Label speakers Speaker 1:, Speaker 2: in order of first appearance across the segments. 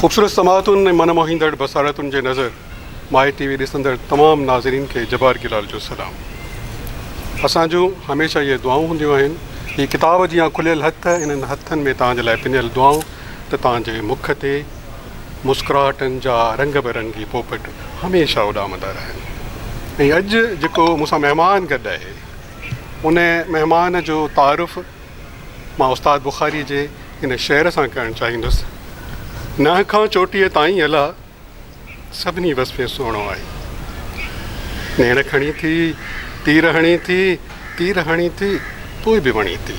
Speaker 1: خوبصورت سماعتن ۽ من موهيندڙ بصارتن جي نظر مائي ٽي وي ڏسندڙ تمام ناظرين کي جبار گلال جو سلام. اسان جون هميشه اهي دعائون هونديون آهن، هي ڪتاب جيان کليل هٿ، انهن هٿن ۾ توهان جي لاء پنيل دعائون ته توهان جي مک تي مسڪراهٽن جا رنگ برنگي پوپٽ هميشه اڏامندا رهن. ۽ اڄ جيڪو مون سان مهمان گڏ آهي ان مهمان جو تعارف مان استاد بخاري جي هن شعر سان ڪرڻ چاهيندس، ننهن کان چوٽيء تائين الا، سڀني وصفين سهڻو آهين. نيڻ کڻي ٿي، تير هڻي ٿي، تير هڻي ٿي، پوء به وڻي ٿي.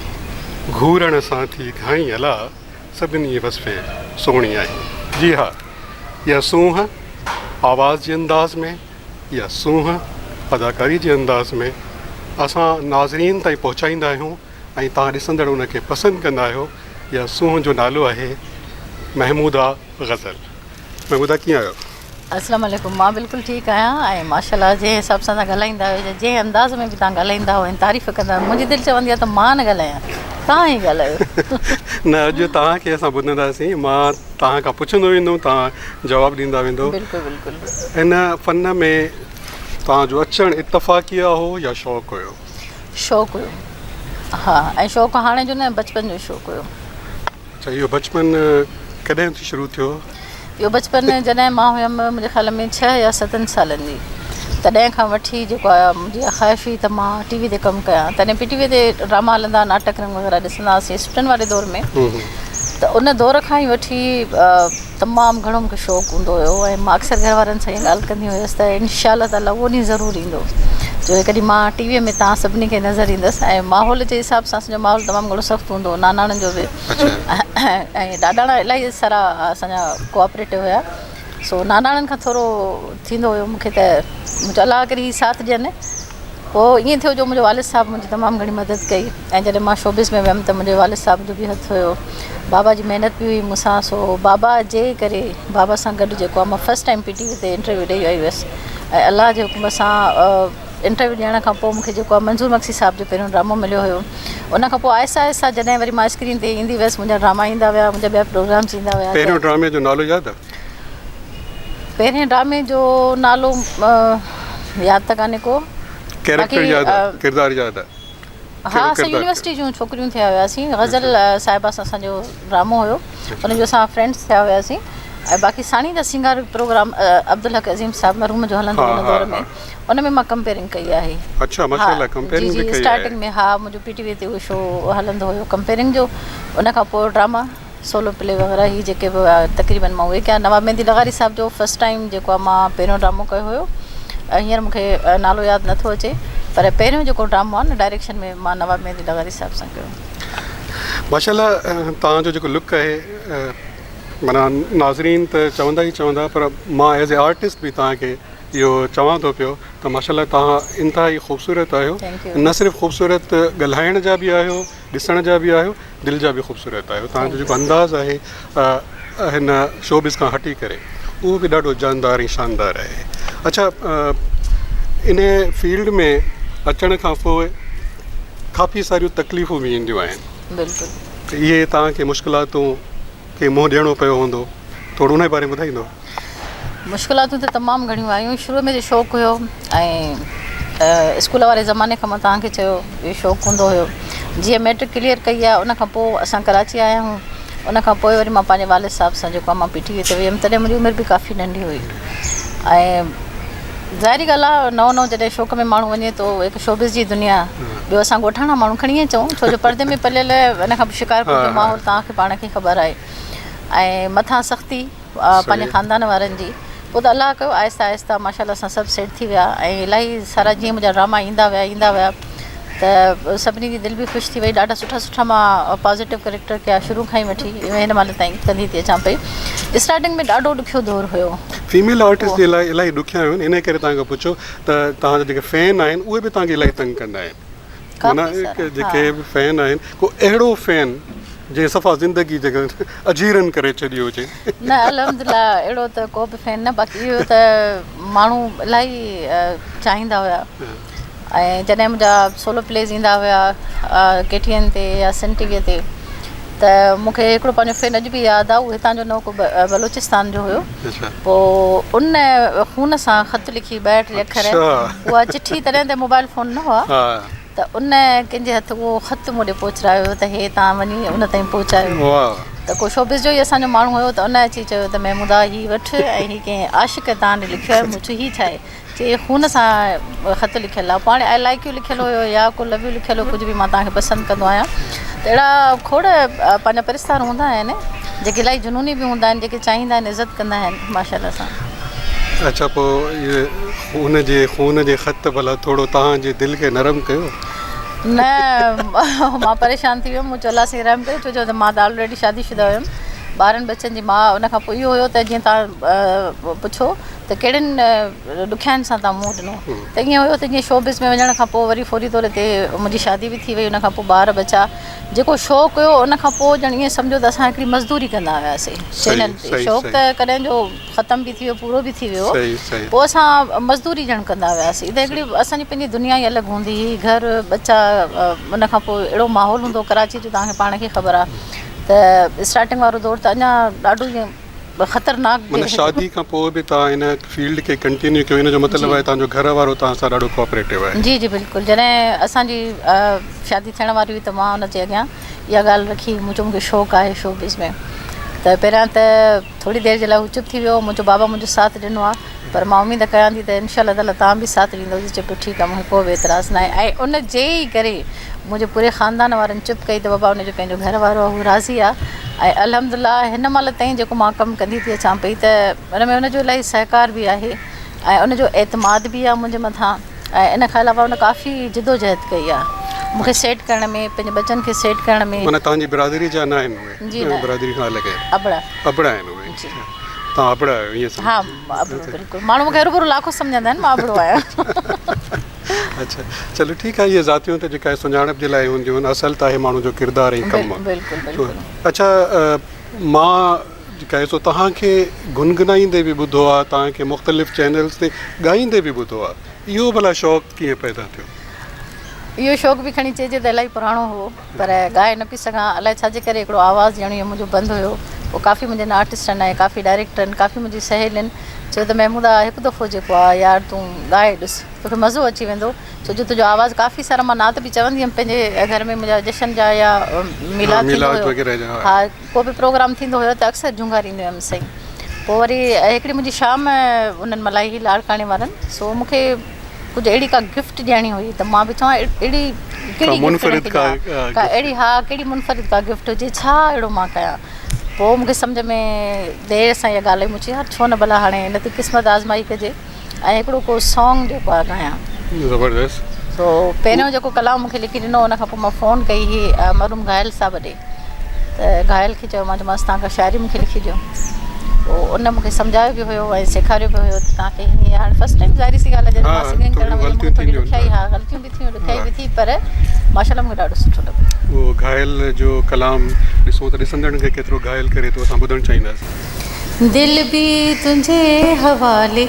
Speaker 1: گهورڻ سان ٿي گهائين الا، سڀني وصفين سهڻي آهين. جي ها، اها سونهن آواز جي انداز ۾، اها سونهن اداڪاري جي انداز ۾ اسان ناظرين تائين پهچائيندا آهيون ۽ توهان ڏسندڙ ان کي پسند ڪندا آهيو. اها سونهن جو نالو آهي محموده غزل. محموده ڪيئن آهيو؟
Speaker 2: السلام عليڪم مان بلڪل ٺيڪ آهيان ۽ ماشاءالله جنهن حساب سان توهان ڳالهائيندا آهيو يا جنهن انداز ۾ به توهان ڳالهائيندا آهيو ۽ تعريف ڪندا آهيو منهنجي دل چوندي آهي ته مان نه ڳالهايان توهان ئي ڳالهايو.
Speaker 1: نه اڄ توهان کي اسان ٻڌنداسين مان توهان کان پڇندو ويندم توهان جواب ڏيندا ويندو.
Speaker 2: بلڪل بلڪل.
Speaker 1: هن فن ۾ توهان جو اچڻ اتفاقيه هو يا شوق هيو؟
Speaker 2: شوق هيو ها ۽ شوق هاڻي جو نه بچپن جو شوق هيو.
Speaker 1: اڇا اهو بچپن ڪڏهن شروع ٿيو؟
Speaker 2: اهو بچپن جڏهن مان هيم منهنجي خيال ۾ ڇهه يا ستن سالن جي تڏهن کان وٺي جيڪو آهي منهنجي اها خواهش هئي ته مان ٽي وي تي ڪم ڪيان تڏهن پي ٽي وي تي ڊراما هلندا ناٽڪ رنگ وغيره ڏسندا هئاسين اسٽوڊنٽ واري دور ۾ ته ان دور کان ئي وٺي تمام گهڻو مونکي شوق هوندو هيو ۽ مان اڪثر گهر وارن سان اها ڳالهه ڪندي هيس ته انشاء الله تعالٰي اهو ڏينهن ضرور ايندو جو هڪ ڏينهن مان ٽي وي ۾ توهان سڀني کي نظر ايندس ۽ ماحول جي حساب سان اسان جو ماحول تمام گهڻو سخت هوندو هو ناناڻن جو به ۽ ڏاڏاڻا الاهي سارا اسان جا ڪوآپريٽو هيا سو ناناڻن کان ٿورو ٿيندو هيو مونکي ته مون چيو الله ڪري هي ساٿ ڏين پوء ائين ٿيو جو منهنجو والد صاحب منهنجي تمام گهڻي مدد ڪئي ۽ جڏهن مان شوبز ۾ ويم ته منهنجي والد صاحب جو به هٿ هيو بابا جي محنت به هئي مون سان سو بابا جي ڪري بابا سان گڏ جيڪو آهي مان فرسٽ ٽائيم پي ٽي وي تي انٽرويو ڏئي آئي هيس ۽ الله جي حڪم سان انٽرويو ڏيڻ کان پوء مونکي جيڪو آهي منظور مگسي صاحب جو پهريون ڊرامو مليو هيو ان کان پوء آهستي آهستي جڏهن وري مان اسڪرين تي ايندي ويس منهنجا ڊراما ايندا ويا منهنجا ٻيا پروگرامس ايندا ويا
Speaker 1: پهريون ڊرامي جو نالو ياد آهي؟
Speaker 2: پهرين ڊرامي جو نالو ياد ته ڪانهي ڪو.
Speaker 1: ڪيريڪٽر ياد آ ڪردار ياد آ.
Speaker 2: ها اسان يونيورسٽي جون ڇوڪريون ٿيا هياسين غزل صاحبه سان اسان جو ڊرامو هيو ان جو اسان فرينڊس ٿيا هياسين ۽ باقي ساڻي جا سينگار پروگرام عبدالحق عظيم صاحب مرحوم جو هلندو هو ان دور ۾ ان ۾ مان ڪمپيئرنگ ڪئي آهي.
Speaker 1: اڇا ماشاءالله ڪمپيئرنگ به ڪئي آهي.
Speaker 2: اسٽارٽنگ ۾ ها منهنجو پي ٽي وي تي اهو شو هلندو هيو ڪمپيئرنگ جو ان کان پوء ڊراما سولو پلي وغيره هي جيڪي به هئا تقريبن مان اهي ڪيا نواب مهدي لغاري صاحب جو فرسٽ ٽائيم جيڪو آهي مان پهريون ڊرامو ڪيو هيو ۽ هينئر مون کي نالو ياد نٿو اچي پر پهريون جيڪو ڊرامو آهي نه ڊائريڪشن ۾ مان نواب مهدي لغاري صاحب سان ڪيو.
Speaker 1: ماشاءالله توهان جو جيڪو لڪ آهي معنيٰ ناظرين ته چوندا ئي چوندا پر مان ايز اي آرٽسٽ به توهان کي اهو چوان ٿو پيو ته ماشاءالله توهان انتهائي خوبصورت آهيو نه صرف خوبصورت ڳالهائڻ جا به آهيو ڏسڻ جا به آهيو دل جا به خوبصورت آهيو توهان جو جيڪو انداز آهي هن شوبز کان هٽي ڪري اهو به ڏاڍو جاندار ۽ شاندار آهي اڇا ان فيلڊ ۾ اچڻ کان پوء ڪافي ساريون تڪليفون به اينديون آهن
Speaker 2: بلڪل
Speaker 1: ته اهي توهان کي مشڪلاتون کي منهن ڏيڻو پيو هوندو ٿورو ان باري ۾ ٻڌائيندو.
Speaker 2: مشڪلاتون ته تمام گهڻيون آيون شروع ۾ ته شوق هيو ۽ اسڪول واري زماني کان مان توهان کي چيو اهو شوق هوندو هيو جيئن ميٽرڪ ڪليئر ڪئي آهي ان کان پوء اسان ڪراچي آيا آهيون ان کان پوء وري مان پنهنجي والد صاحب سان جيڪو آهي مان پي ٽي وي تي ويم تڏهن منهنجي عمر به ڪافي ننڍي هئي ۽ ظاهري ڳالهه آهي نئون نئون جڏهن شوق ۾ ماڻهو وڃي ٿو هڪ شوبز جي دنيا ٻيو اسان ڳوٺاڻا ماڻهو کڻي ائين چئون ڇو جو پردي ۾ پليل ان کان پوء شڪارپور جو ماحول توهان کي پاڻ کي خبر آهي ۽ مٿان سختي پنهنجي خاندان وارن جي پوء ته الله ڪيو آهستي آهستي ماشاء الله اسان سڀ سيٽ ٿي ويا ۽ الاهي سارا جيئن منهنجا ڊراما ايندا ويا ايندا ويا ته سڀني جي دل به خوش ٿي وئي ڏاڍا سٺا سٺا مان پازيٽو ڪريڪٽر ڪيا شروع کان ئي وٺي هن مهل تائين ڪندي ٿي اچان پئي اسٽارٽنگ ۾ ڏاڍو ڏکيو دور هيو.
Speaker 1: فيميل آرٽسٽ جي لاء الاهي ڏکيا آهن انهي ڪري توهان کان پڇيو ته توهان جا جيڪي فين آهن اهي به توهان کي الاهي تنگ ڪندا آهن معنيٰ جيڪي به فين آهن ڪو اهڙو فين جنهن صفا زندگي جيڪا اجيرن ڪري ڇڏي هجي.
Speaker 2: نه الحمدلله اهڙو ته ڪو به فين نه باقي اهو ته ماڻهو الاهي چاهيندا هيا ۽ جڏهن منهنجا سولو پليز ايندا هيا ڪي ٽي اين تي يا سن ٽي وي تي ته مون کي هڪڙو پنهنجو فين اڄ به ياد آهي اهو هتان جو نه هو ڪو بلوچستان جو هيو پوء ان خون سان خط لکي ٻه ٽي اکر اها چٺي تڏهن ته موبائل فون نه هئا ته ان ڪنهن جي هٿ اهو خط مون ڏي پهچرايو ته هي تان وڃي ان تائين پهچايو ته ڪو شوبز جو ئي اسان جو ماڻهو هيو ته ان اچي چيو ته محمودا هي وٺ ۽ هي ڪنهن عاشق تان ڏي لکيو آهي مون چيو هي ڇا آهي چي هي خون سان خط لکيل آهي پوء هاڻي I like you لکيل هيو يا ڪو لو يو لکيل هيو ڪجهه به مان توهان کي پسند ڪندو آهيان ته اهڙا کوڙ پنهنجا پرستار هوندا آهن جيڪي الاهي جنوني به هوندا آهن جيڪي چاهيندا آهن عزت ڪندا آهن ماشاء الله سان.
Speaker 1: اڇا پوء اهي خون جي خون جي خط ڀلا ٿورو توهان جي دل کي نرم ڪيو؟
Speaker 2: نه مان پريشان ٿي ويم مون چيو الله سائين رحم ڪري ڇو جو ته مان ته آلريڊي شادي شده هيم ٻارن ٻچن جي ماء ان کان پوء اهو هيو ته جيئن توهان پڇو ته ڪهڙين ڏکيائين سان توهان منهن ڏنو ته ائين هيو ته جيئن شوبز ۾ وڃڻ کان پوء وري فوري طور تي منهنجي شادي به ٿي وئي ان کان پوء ٻار ٻچا جيڪو شوق هيو ان کان پوء ڄڻ ائين سمجهو ته اسان هڪڙي مزدوري ڪندا هياسي چينل تي شوق ته ڪڏهن جو ختم به ٿي ويو پورو به ٿي ويو پوء اسان مزدوري ڄڻ ڪندا هياسي ته هڪڙي اسان جي پنهنجي دنيا ئي الڳ هوندي هئي گهر ٻچا ان کان پوء اهڙو ماحول هوندو هو ڪراچي جو توهان کي پاڻ کي خبر آهي ته اسٽارٽنگ وارو دور ته اڃا ڏاڍو ائين خطرناڪ به
Speaker 1: معنيٰ شادي کان پوء به توهان ان فيلڊ کي ڪنٽينيو ڪيو ان جو مطلب آهي توهان جو گهر وارو توهان سان ڏاڍو ڪوآپريٽو آهي.
Speaker 2: جي جي بلڪل جڏهن اسان جي شادي ٿيڻ واري هئي ته مان ان جي اڳيان اها ڳالهه رکي مون چيو مون کي شوق آهي شوبز ۾ ته پهريان ته ٿوري دير جي لاء هو چپ ٿي ويو مون چيو بابا منهنجو ساٿ ڏنو آهي پر مان اميد ڪيان ٿي ته انشاء الله تعالٰي توهان به ساٿ ڏيندو چي پيو ٺيڪ آهي مون کي ڪو به اعتراض ناهي ۽ ان جي ئي ڪري منهنجي پوري خاندان وارن چپ ڪئي ته بابا ان جو پنهنجو گهر وارو آهي هو راضي آهي ۽ الحمد لله هن مهل تائين جيڪو مان ڪم ڪندي ٿي اچان پئي ته ان ۾ ان جو الاهي سهڪار به آهي ۽ ان جو اعتماد به آهي منهنجي مٿان ۽ ان کان علاوه ان ڪافي جدوجهد ڪئي آهي مون کي سيٽ ڪرڻ ۾ پنهنجي ٻچن کي سيٽ ڪرڻ ۾.
Speaker 1: معنيٰ توهان جي برادري جا نه آهن اهي؟
Speaker 2: جي نه.
Speaker 1: برادري کان الڳ آهن.
Speaker 2: ابڙا.
Speaker 1: ابڙا آهن اهي.
Speaker 2: جي.
Speaker 1: توهان ابڙا آهيو ائين سمجهو.
Speaker 2: ها ابڙو بلڪل ماڻهو مون کي هروڀرو لاکو سمجهندا آهن مان ابڙو آهيان.
Speaker 1: اڇا چلو ٺيڪ آهي اهي ذاتيون ته جيڪا سڃاڻپ جي لاء هونديون آهن اصل ته آهي ماڻهو جو ڪردار ۽ ڪم.
Speaker 2: بلڪل بلڪل.
Speaker 1: اڇا مان جيڪا آهي سو توهان کي گنگنائيندي به ٻڌو آهي توهان کي مختلف چينلز تي ڳائيندي به ٻڌو آهي اهو ڀلا شوق ڪيئن پيدا ٿيو؟
Speaker 2: اهو شوق به کڻي چئجي ته الاهي پراڻو هو پر ڳائي نه پئي سگهان الائي ڇا جي ڪري هڪڙو آواز ڄڻ اهو منهنجو بند هيو پوء ڪافي منهنجن آرٽسٽن ۽ ڪافي ڊائريڪٽرن ڪافي منهنجي سهيلين چيو ته محمودا هڪ دفعو جيڪو آهي يار تون ڳائي ڏس توکي مزو اچي ويندو ڇو جو تنهنجو آواز ڪافي سارا مان نعت به چوندي هيم پنهنجي گهر ۾ منهنجا جشن جا يا ميلاد ٿيندو هيو ها ڪو به پروگرام ٿيندو هيو ته اڪثر جهونگاريندي هيم سائين پوء وري هڪڙي منهنجي شام انهن ملهائي هئي لاڙڪاڻي وارن سو مون کي ڪجهه اهڙي ڪا گفٽ ڏيڻي هئي ته مان به چوان اهڙي ڪهڙي
Speaker 1: منفرد
Speaker 2: ڪا اهڙي ها ڪهڙي منفرد ڪا گفٽ هجي ڇا اهڙو مان ڪيان پوء مون کي سمجهه ۾ دير سان اها ڳالهه آئي مون چيو يار ڇو نه ڀلا هاڻي هن تي قسمت آزمائي ڪجي ۽ هڪڙو ڪو سانگ جيڪو آهي ڳايان.
Speaker 1: زبردست.
Speaker 2: سو پهريون جيڪو ڪلام مون کي لکي ڏنو ان کان پوء مان فون ڪئي هئي مرحوم گهايل صاحب ڏي ته گهايل کي چيومانس چيومانس توهان ڪا شاعري مون کي لکي ڏيو پوء ان مون کي سمجهايو به هيو ۽ سيکاريو به هيو ته توهان کي هيئن هاڻي فرسٽ ٽائيم ظاهري سي ڳالهه آهي جڏهن مان سنگنگ ڪرڻ ويم مون کي ٿوري ڏکيائي ها غلطيون به ٿيون ڏکيائي به ٿي پر ماشاء الله مون کي ڏاڍو سٺو لڳو.
Speaker 1: اهو گهايل جو ڪلام ڏسون ته ڏسندڙن کي ڪيترو گهايل ڪري ٿو اسان ٻڌڻ چاهينداسين.
Speaker 2: دل به تنهنجي حوالي،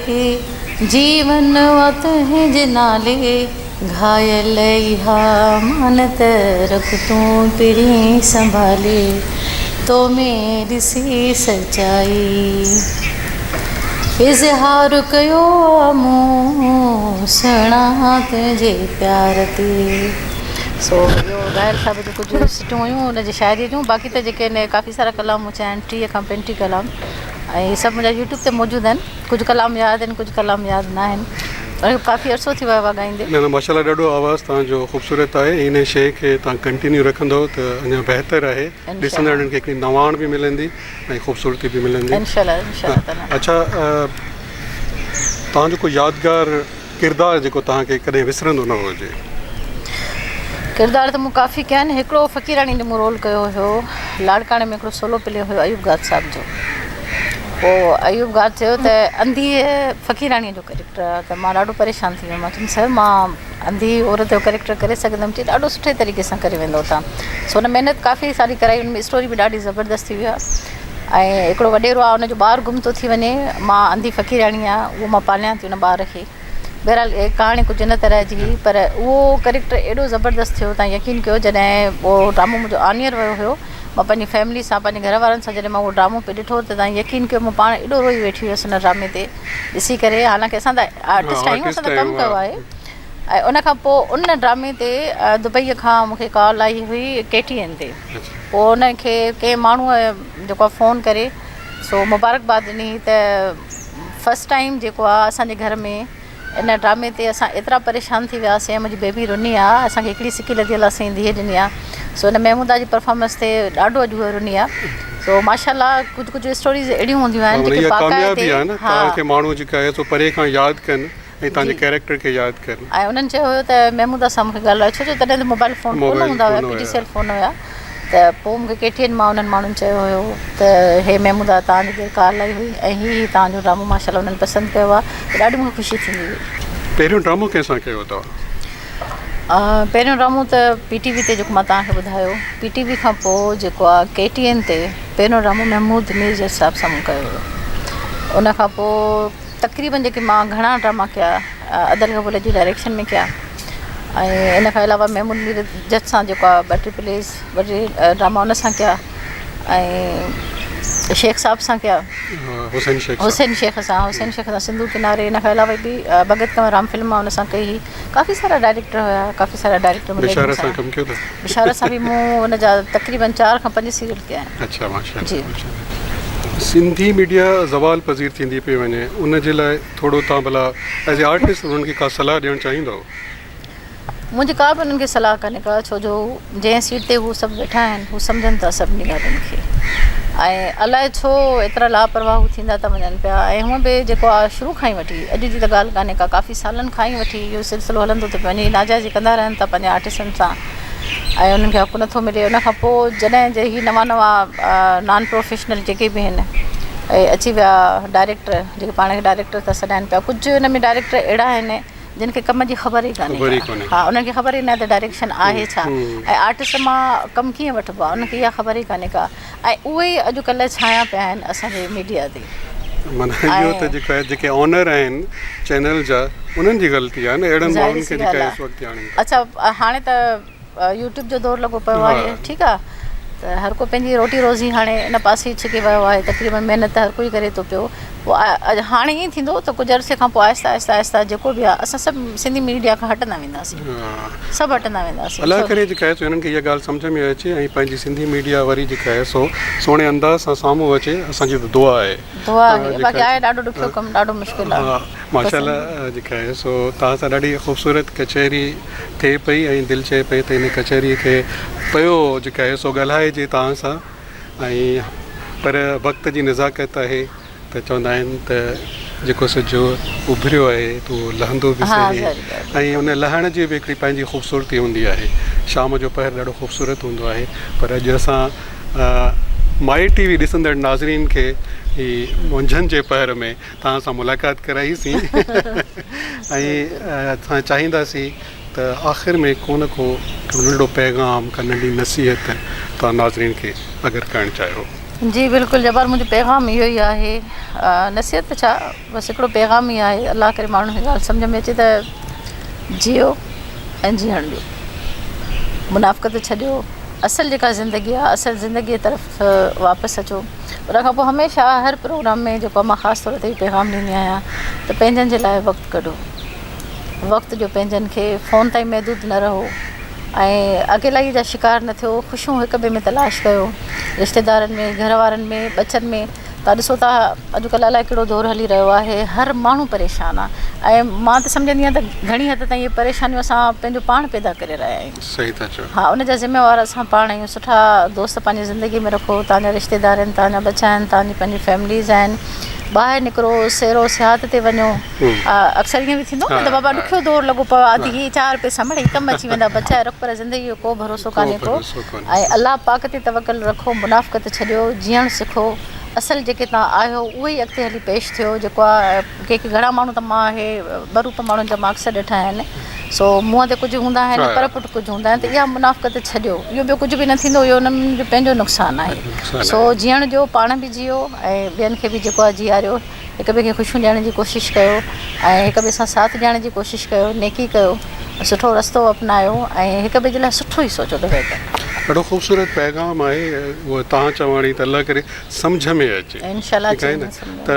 Speaker 2: جيون آ تنهنجي نالي، گهايل اها امانت رک تون پرين سنڀالي، تو ۾ ڏسي سچائي اظهار ڪيو آ مون سهڻا تنهنجي پيار تي. سو اهو گهايل صاحب جون ڪجهه سٽون هيون ان جي شاعريء جون باقي ته جيڪي آهن ڪافي سارا ڪلام مون چيا آهن 30 کان 35 ڪلام ۽ هي سڀ منهنجا يوٽيوب تي موجود آهن ڪجهه ڪلام ياد آهن ڪجهه ڪلام ياد نه آهن ڪافي عرصو ٿي ويو آهي ڳائيندي.
Speaker 1: نه نه ماشاءالله ڏاڍو آواز توهان جو خوبصورت آهي ان شيء کي توهان ڪنٽينيو رکندو ته اڃا بهتر آهي ڏسندڙن کي هڪڙي نواڻ به ملندي ۽ خوبصورتي به ملندي
Speaker 2: انشاء الله انشاء الله تعالي.
Speaker 1: اڇا توهان جو ڪو يادگار ڪردار جيڪو توهان کي ڪڏهن وسرندو نه هجي.
Speaker 2: ڪردار ته مون ڪافي ڪيا آهن هڪڙو فقيراڻي جو مون رول ڪيو هيو لاڙڪاڻي ۾ هڪڙو سولو پلي هيو ايوب گاد صاحب جو پوء ايوب گاد چيو ته انڌي فقيراڻي جو ڪريڪٽر آهي ته مان ڏاڍو پريشان ٿي ويم مان چيم سر مان انڌي عورت جو ڪريڪٽر ڪري سگهندم چي ڏاڍو سٺي طريقي سان ڪري ويندو تان سو ان محنت ڪافي ساري ڪرائي ان ۾ اسٽوري به ڏاڍي زبردست ٿي وئي آهي ۽ هڪڙو وڏيرو آهي ان جو ٻار گم ٿو ٿي وڃي مان انڌي فقيرياڻي آهيان اهو مان پاليان ٿي ان ٻار کي بهرحال ڪهاڻي ڪجهه ان طرح جي هئي پر اهو ڪريڪٽر ايڏو زبردست ٿيو تان يقين ڪيو جڏهن اهو ڊرامو منهنجو آن ايئر ويو هيو مان پنهنجي فيملي سان پنهنجي گهر وارن سان جڏهن مان اهو ڊرامو پئي ڏٺو ته توهان يقين ڪيو مان پاڻ ايڏو روئي ويٺي هيس ان ڊرامي تي ڏسي ڪري حالانڪه اسان ته آرٽسٽ آهيون اسان ته ڪم ڪيو آهي ۽ ان کان پوء ان ڊرامي تي دبئي کان مون کي ڪال آئي هئي ڪي ٽي اين تي پوء ان کي ڪنهن ماڻهوء جيڪو آهي فون ڪري سو مبارڪباد ڏني ته فرسٽ ٽائيم جيڪو آهي اسان جي گهر ۾ ان ڊرامي تي اسان ايترا پريشان ٿي وياسين ۽ منهنجي بيبي رني آ اسان کي هڪڙي سڪي لڌي الله سائين ڌيء ڏني آ سو ان محمودا جي پرفارمنس تي ڏاڍو اڄ هوء رني آ سو ماشاء الله ڪجهه ڪجهه اسٽوريز اهڙيون هونديون آهن جيڪي
Speaker 1: اها ڪاميابي آ نه توهان کي ماڻهو جيڪا آهي سو پري کان ياد ڪن ۽ توهان جي ڪيريڪٽر کي ياد ڪن.
Speaker 2: ۽ انهن چيو هيو ته محمودا سان مونکي ڳالهرايو ڇو جو تڏهن ته موبائل فون ڪونه هوندا هيا P T C L phone هيا ته پوء مونکي ڪي ٽي اين مان انهن ماڻهن چيو هيو ته هي محمودا توهان جي گهر ڪال آئي هئي ۽ هي هي توهان جو ڊرامو ماشاء الله انهن پسند ڪيو آهي ته ڏاڍي مونکي خوشي ٿيندي هئي.
Speaker 1: پهريون ڊرامو ڪنهن سان ڪيو توهان؟
Speaker 2: پهريون ڊرامو ته پي ٽي وي تي جيڪو مان توهان کي ٻڌايو پي ٽي وي کان پوء جيڪو آهي ڪي ٽي اين تي پهريون ڊرامو محمود ميرجت صاحب سان مون ڪيو هيو ان کان پوء تقريبن جيڪي مان گهڻا ڊراما ڪيا ادل گبول جي ڊائريڪشن ۾ ڪيا ۽ ان کان علاوه محمود مير جت سان جيڪو آهي ٻه ٽي پليز ٻه ٽي ڊراما ان سان ڪيا ۽ شيخ صاحب سان ڪيا
Speaker 1: حسين شيخ
Speaker 2: حسين شيخ سان حسين شيخ سان سنڌو ڪناري ان کان علاوه به ڀڳت ڪنور رام فلم مان ان سان ڪئي هئي ڪافي سارا ڊائريڪٽر هيا ڪافي سارا ڊائريڪٽر
Speaker 1: بشارت سان ڪم ڪيو اٿس
Speaker 2: بشارت سان به مون ان جا تقريبن چار کان پنج سيريل ڪيا آهن
Speaker 1: اڇا ماشاء الله ماشاء الله سنڌي ميڊيا زوال پذير ٿيندي پئي وڃي ان جي لاء ٿورو توهان ڀلا ايز اي آرٽسٽ انهن کي ڪا صلاح ڏيڻ چاهيندؤ؟
Speaker 2: منهنجي ڪا به انهن کي صلاح ڪانهي ڪا ڇو جو جنهن سيٽ تي هو سڀ ويٺا آهن هو سمجهن ٿا سڀني ڳالهين کي ۽ الائي ڇو ايترا لاپرواهه هو ٿيندا ٿا وڃن پيا ۽ هونء به جيڪو آهي شروع کان ئي وٺي اڄ جي ته ڳالهه ڪانهي ڪا ڪافي سالن کان ئي وٺي اهو سلسلو هلندو ٿو پيو وڃي ناجائزي ڪندا رهن ٿا پنهنجي آرٽسٽن سان ۽ انهن کي حق نٿو ملي ان کان پوء جڏهن جي هي نوان نوان نان پروفيشنل جيڪي به آهن اهي اچي ويا ڊائريڪٽر جيڪي پاڻ کي ڊائريڪٽر ٿا سڏائن پيا ڪجهه ان ۾ ڊائريڪٽر اهڙا آهن جن کي ڪم جي خبر ئي ڪانهي ڪا ها انهن کي خبر ئي ناهي ته ڊائريڪشن آهي ڇا ۽ آرٽسٽ مان ڪم ڪيئن وٺبو آهي انهن کي اها خبر ئي ڪانهي ڪا ۽ اهي ئي اڄڪلهه ڇانيا پيا آهن اسان جي ميڊيا تي.
Speaker 1: معنيٰ اهو ته جيڪو آهي جيڪي اونر آهن چينل جا انهن جي غلطي آهي نه اهڙن ماڻهن کي جيڪا اس وقت آڻين
Speaker 2: ٿا. اڇا هاڻي ته يوٽيوب جو دور لڳو پيو آهي ٺيڪ آهي ته هر ڪو پنهنجي روٽي روزي هاڻي ان پاسي ڇڪي ويو آهي تقريبن محنت هر ڪوئي ڪري ٿو پيو پوء هاڻي ائين ٿيندو ته ڪجهه عرصي کان پوء آهستي آهستي آهستي جيڪو به آهي اسان سڀ سنڌي ميڊيا کان هٽندا وينداسين سڀ هٽندا وينداسين
Speaker 1: الله ڪري جيڪا آهي سو هنن کي اها ڳالهه سمجهه ۾ اچي ۽ پنهنجي سنڌي ميڊيا وري جيڪا آهي سو سهڻي انداز سان سامهون اچي اسان جي ته دعا آهي
Speaker 2: دعا آهي باقي آهي ڏاڍو ڏکيو ڪم ڏاڍو مشڪل آهي
Speaker 1: ماشاء الله جيڪا آهي سو توهان سان ڏاڍي خوبصورت ڪچهري ٿئي پئي ۽ دل چئي پئي ته ان ڪچهري کي پيو جيڪا آهي سو ڳالهائجي توهان سان ۽ پر وقت جي نزاڪت آهي ته چوندا آهن ته جيڪو سج اڀريو آهي ته اهو لهندو به سهي ۽ ان لهڻ جي به هڪڙي پنهنجي خوبصورتي هوندي آهي. شام جو پهر ڏاڍو خوبصورت هوندو آهي پر اڄ اسان مائي ٽي وي ڏسندڙ ناظرين کي هي منجهند جي پهر ۾ توهان سان ملاقات ڪرائي سين ۽ اسان چاهينداسين ته آخر ۾ ڪو نه ڪو هڪڙو ننڍڙو پيغام ڪا ننڍي نصيحت توهان ناظرين کي اگر ڪرڻ چاهيو.
Speaker 2: جي بلڪل جبار منهنجو پيغام اهو ئي آهي نصيحت ته ڇا بس هڪڙو پيغام ئي آهي الله ڪري ماڻهن کي ڳالهه سمجهه ۾ اچي ته جيئو ۽ جيئڻ ڏيو منافقت ڇڏيو اصل جيڪا زندگي آهي اصل زندگي طرف واپس اچو ان کان پوء هميشه هر پروگرام ۾ جيڪو مان خاص طور تي پيغام ڏيندي آهيان ته پنهنجن جي لاء وقت ڪڍو وقت ڏيو پنهنجن کي فون تائين محدود نه رهو ۽ اڪيلائي جا شڪار نه ٿيو خوشيون هڪ ٻئي ۾ تلاش ڪيو رشتيدارن ۾ گهر وارن ۾ ٻچن ۾ تان ڏسو ٿا اڄڪلهه الائي ڪهڙو دور هلي رهيو آهي هر ماڻهو پريشان آهي ۽ مان ته سمجهندي آهيان ته گهڻي حد تائين اهي پريشانيون اسان پنهنجو پاڻ پيدا ڪري رهيا آهيون
Speaker 1: صحيح ٿا چئو
Speaker 2: ها ان جا ذميوار اسان پاڻ آهيون سٺا دوست پنهنجي زندگي ۾ رکو تان جا رشتيدار آهن تان جا ٻچا آهن تان جي پنهنجي فيمليز آهن ٻاهر نڪرو سيرو سياحت تي وڃو اڪثر ائين به ٿيندو نه ته بابا ڏکيو دور لڳو پيو آهي ته هي چار پئسا مڙئي ڪم اچي ويندا بچائي رک پر زندگي جو ڪو ڀروسو ڪانهي ڪو ۽ الله پاڪ تي توڪل رکو منافقت ڇڏيو جيئڻ سکو اصل جيڪي توهان آهيو اهي ئي اڳتي هلي پيش ٿيو جيڪو آهي ڪي ڪي گهڻا ماڻهو ته مان اهي ٻه روپ ماڻهن جا مان اڪثر ڏٺا آهن سو منهن تي ڪجهه هوندا آهن پر پٽ ڪجهه هوندا آهن ته اها منافقت ڇڏيو اهو ٻيو ڪجهه به نه ٿيندو اهو انهن جو پنهنجو نقصان آهي سو جيئڻ جو پاڻ به جيئو ۽ ٻين کي به جيڪو آهي جيئاريو هڪ ٻئي کي خوشيون ڏيڻ جي ڪوشش ڪيو ۽ هڪ ٻئي سان ساٿ ڏيڻ جي ڪوشش ڪيو نيڪي ڪيو سٺو رستو اپنايو ۽ هڪ ٻئي جي لاء سٺو ئي سوچو ته بهتر.
Speaker 1: ڏاڍو خوبصورت پيغام آهي اهو توهان چواڻي ته الله ڪري سمجهه ۾ اچي.
Speaker 2: انشاء الله
Speaker 1: ٺيڪ آهي
Speaker 2: اچي
Speaker 1: نه
Speaker 2: ويندو سمجهه ۾.
Speaker 1: ته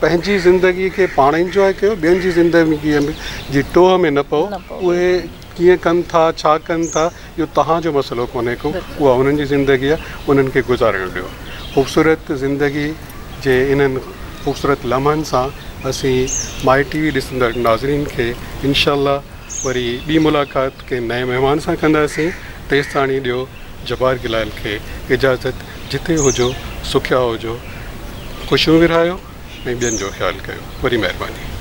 Speaker 1: پنهنجي زندگي کي پاڻ انجواء ڪيو ٻين جي زندگي جي ٽوهه ۾ نه پئو
Speaker 2: نه پئو.
Speaker 1: اهي ڪيئن ڪن ٿا ڇا ڪن ٿا اهو توهان جو مسئلو ڪونهي ڪو اها انهن جي زندگي آهي انهن کي گذارڻ ڏيو خوبصورت زندگي جي انهن خوبصورت لمحن سان اسين مائي ٽي وي ڏسندڙ ناظرين کي انشاء الله وري ٻي ملاقات ڪنهن نئين مهمان سان ڪنداسين تيستاڻي ڏيو جبار گلال کي اجازت جتي هجو سکيا هجو خوشيون ورهايو ۽ ٻين جو خيال ڪيو وري مهرباني.